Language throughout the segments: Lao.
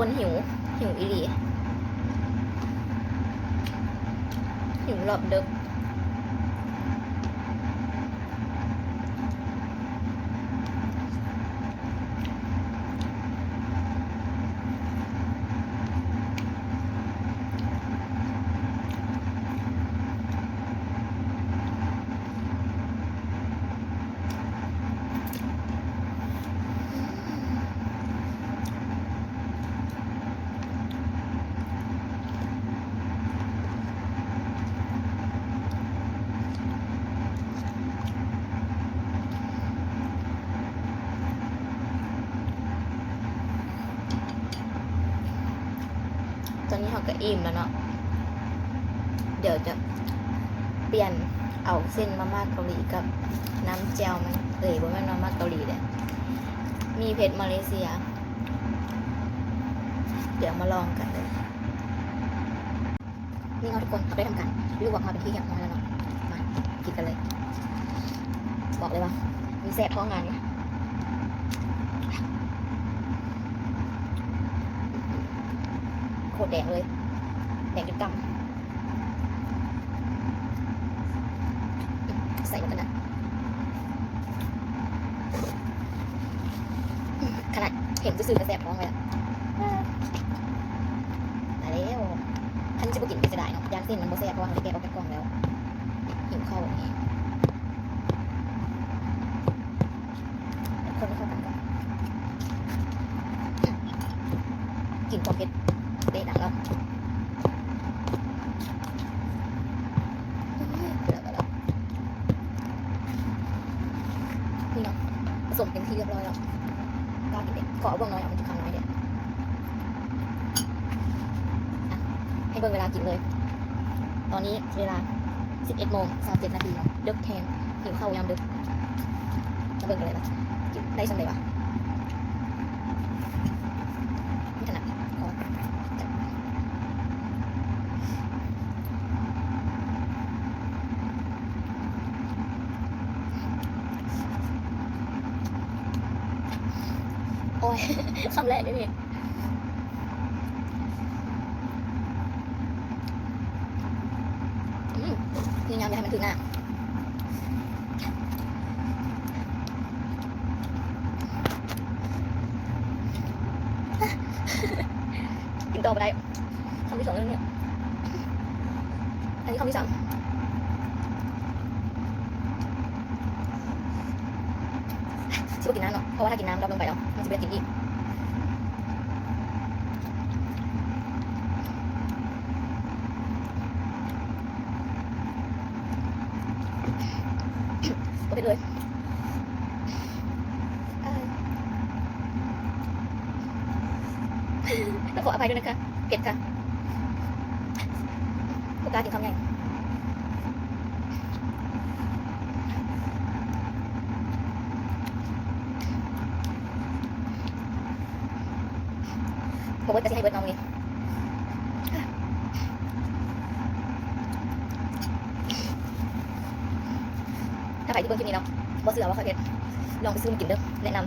ຄົນຫິວ ຫິວອີ່ຫຼີ ຫິວຮອບດຶກ. ຕອນນີ້ເຮົາກະອີ່ມແລ້ວເນາະ ດຽວຈະປ່ຽນເອົາເສັ້ນມາມ່າເກົາຫຼີກັບນ້ຳແຈ່ວມັນ ເອີຍ ບໍ່ແມ່ນມາມ່າເກົາຫຼີເດ້ ໝີ່ເຜັດມາເລເຊຍ. ດຽວມາລອງກັນເລີຍ. ນີ້ເນາະທຸກຄົນ ເຮົາໄດ້ທຳການລວກມາເປັນທີ່ຮຽບຮ້ອຍແລ້ວເນາະ ມາກິນກັນເລີຍ. ບອກເລີຍວ່າມັນແຊບທ້ອງງານນີ້ ໂຄດແດງເລີຍ ແດງຈົນກຳ. ໃສ່ໝົດຂະໜາດ ຂະໜາດເຫັນຊື່ໆກະແຊບທ້ອງແລ້ວ. ຕາຍແລ້ວ ຄັນຊິບໍ່ກິນກະເສຍດາຍເນາະ ຢ້ານເສັ້ນມັນບໍ່ແຊບ ເພາະວ່າເຮົາໄດ້ແກະອອກຈາກກ່ອງແລ້ວ. ຫິວເຂົ້າແຮງ. ຄົນໃຫ້ເຂົ້າກັນກ່ອນ ກິນຄວາມເຜັດເຕະດັງແລ້ວ. ນີ້ເນາະ ປະສົມເປັນທີ່ຮຽບຮ້ອຍແລ້ວ ກ້າກິນເດ້ ຂໍເອົາບ່ວງນ້ອຍເອົາ ມັນຈຸຄຳນ້ອຍເດ້. ອ່ະ ໃຫ້ເບິ່ງເວລາກິນເລີຍ ຕອນນີ້ເວລາສິບເອັດໂມງຊາວເຈັດນາທີເນາະ ເດິກແຮງ ຫິວເຂົ້າຍາມເດິກ. ມາເບິ່ງກັນເລີຍວ່າກິນໄດ້ຊ່ຳໃດຫວາ ນີ້ຂະໜາດ ຂໍຈັບ ໂອ້ຍ ຄຳແລກເດ້ນີ້. ອືມ ພະຍາຍາມຢ່າໃຫ້ມັນຖືກໜ້າ ກິນຕໍ່ບໍ່ໄດ້. ຄຳທີສອງແລ້ວນີ້ ອັນນີ້ຄຳທີສາມ. ຊິບໍ່ກິນນ້ຳເນາະ ເພາະວ່າຖ້າກິນນ້ຳດອບລົງໄປແລ້ວ ມັນຊິບໍ່ຢາກກິນອີກ. ບໍ່ເຜັດເລີຍ. ຕ້ອງຂໍອະໄພດ້ວຍນະຄະ ເຜັດຄ່ະ ບໍ່ກ້າກິນຄຳໃຫຍ່. ບໍ່ເບິດກະຊິໃຫ້ເບິດເນາະມື້ນີ້. ຖ້າໃຜທີ່ເບິ່ງຄລິບນີ້ແລ້ວບໍ່ເຊື່ອວ່າຂ້ອຍເຜັດ ລອງໄປຊື້ມາກິນເດີ້ ແນະນຳ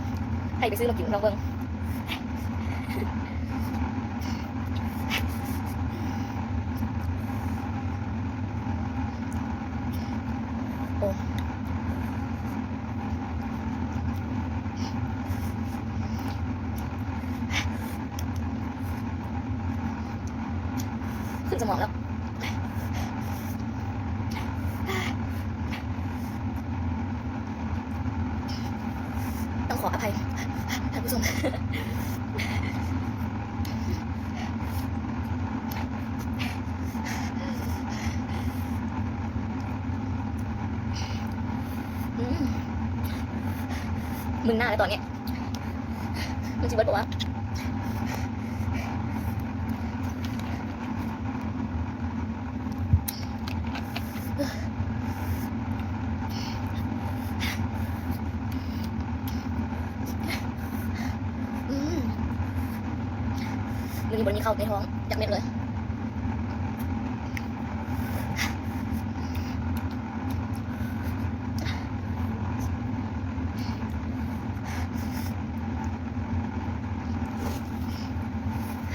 ໃຫ້ໄປຊື້ມາກິນລອງເບິ່ງ. ໂອ້ ຂຶ້ນສະໝອງແລ້ວ. ຕ້ອງຂໍອະໄພທ່ານຜູ້ຊົມ. ອືມ ມຶນໜ້າແລ້ວຕອນນີ້ ມັນຊິເບິດບໍ່ວະ? ອືມ ມື້ນີ້ບໍ່ໄດ້ມີເຂົ້າໃນທ້ອງຈັກເມັດເລີຍ. ອ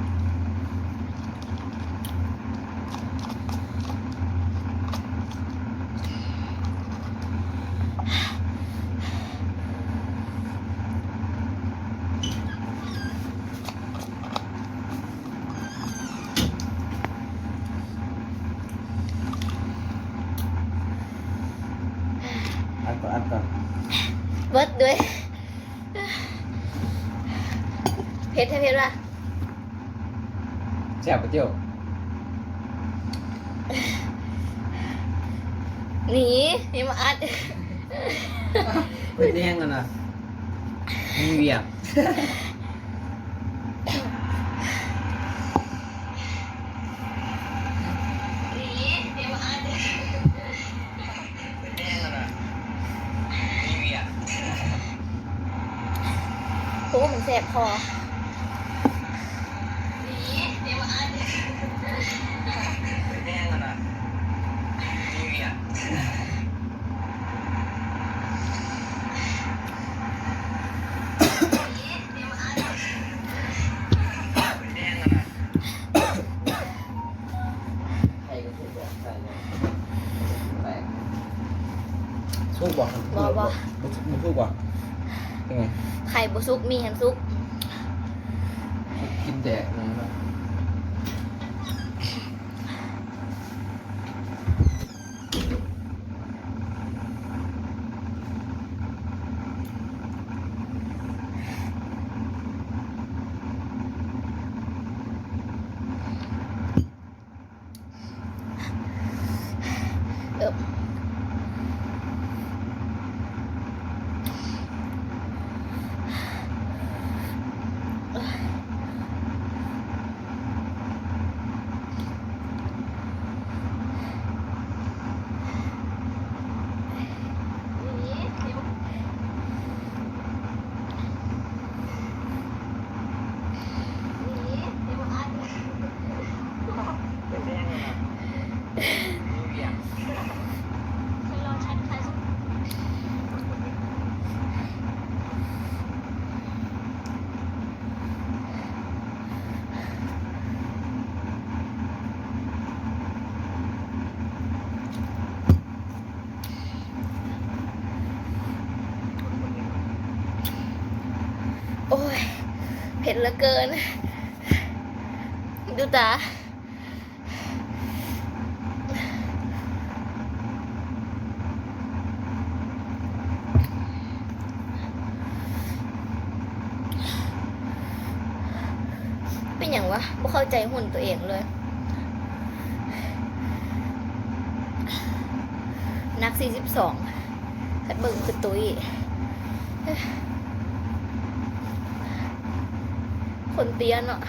ກ່ອນ ອັດກ່ອນ ເບິດເລີຍ. ເຜັດ ເຜັດ ເຜັດວ່າ ແຊບບໍ່ເຈົ້າ? ໜີ ໜີມາອັດ. ເພິ່ນແຮງຫັ້ນນະ ມີວຽກ. ໂອ້ ມັນແສບຄໍ. ສຸກບໍ່? ບໍ່ ບໍ່ ບໍ່ ບໍ່ສຸກບໍ່? ເປັນໄງ? ໄຂ່ບໍ່ສຸກ ໝີ່ຫັ້ນສຸກ. ກິນແດກນະ. ເອີ. ໂອ້ຍ ເຜັດເຫຼືອເກີນ ດູຕາ. ເປັນຫຍັງວະ? ບໍ່ເຂົ້າໃຈຫຸ່ນຕົວເອງເລີຍ. ໜັກສີ່ສິບສອງ ຄັນເບິ່ງຄືຕຸ້ຍ ຄົນເຕ້ຍເນາະ.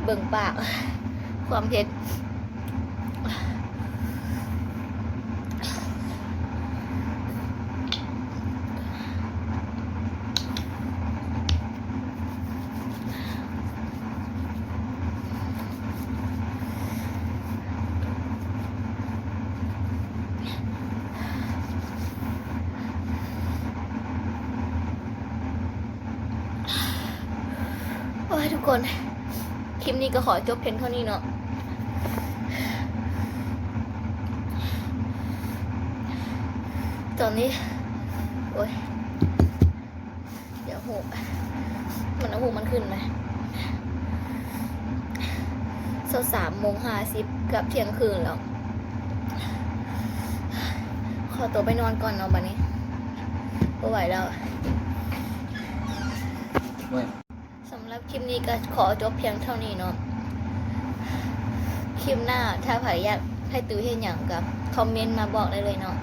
ເບິ່ງປາກ ຄວາມເຜັດ. ໂອ້ຍ ທຸກຄົນ ຄລິບນີ້ກໍຂໍຈົບພຽງເທົ່ານີ້ເນາະ. ຕອນນີ້ ໂອ້ຍ ດຽວຫູ ມັນເອົາຫູມັນຂຶ້ນນະ ຊາວສາມໂມງຫ້າສິບ ເກືອບທ່ຽງຄືນແລ້ວ. ຂໍຕົວໄປນອນກ່ອນເນາະ ບັດນີ້ບໍ່ໄຫວແລ້ວ. ສຳລັບຄລິບນີ້ກໍຂໍຈົບພຽງເທົ່ານີ້ເນາະ. ຄລິບໜ້າ ຖ້າໃຜຢາກໃຫ້ຕຸ້ຍເຮັດຫຍັງກໍຄອມເມັນມາບອກໄດ້ເລີຍເນາະ.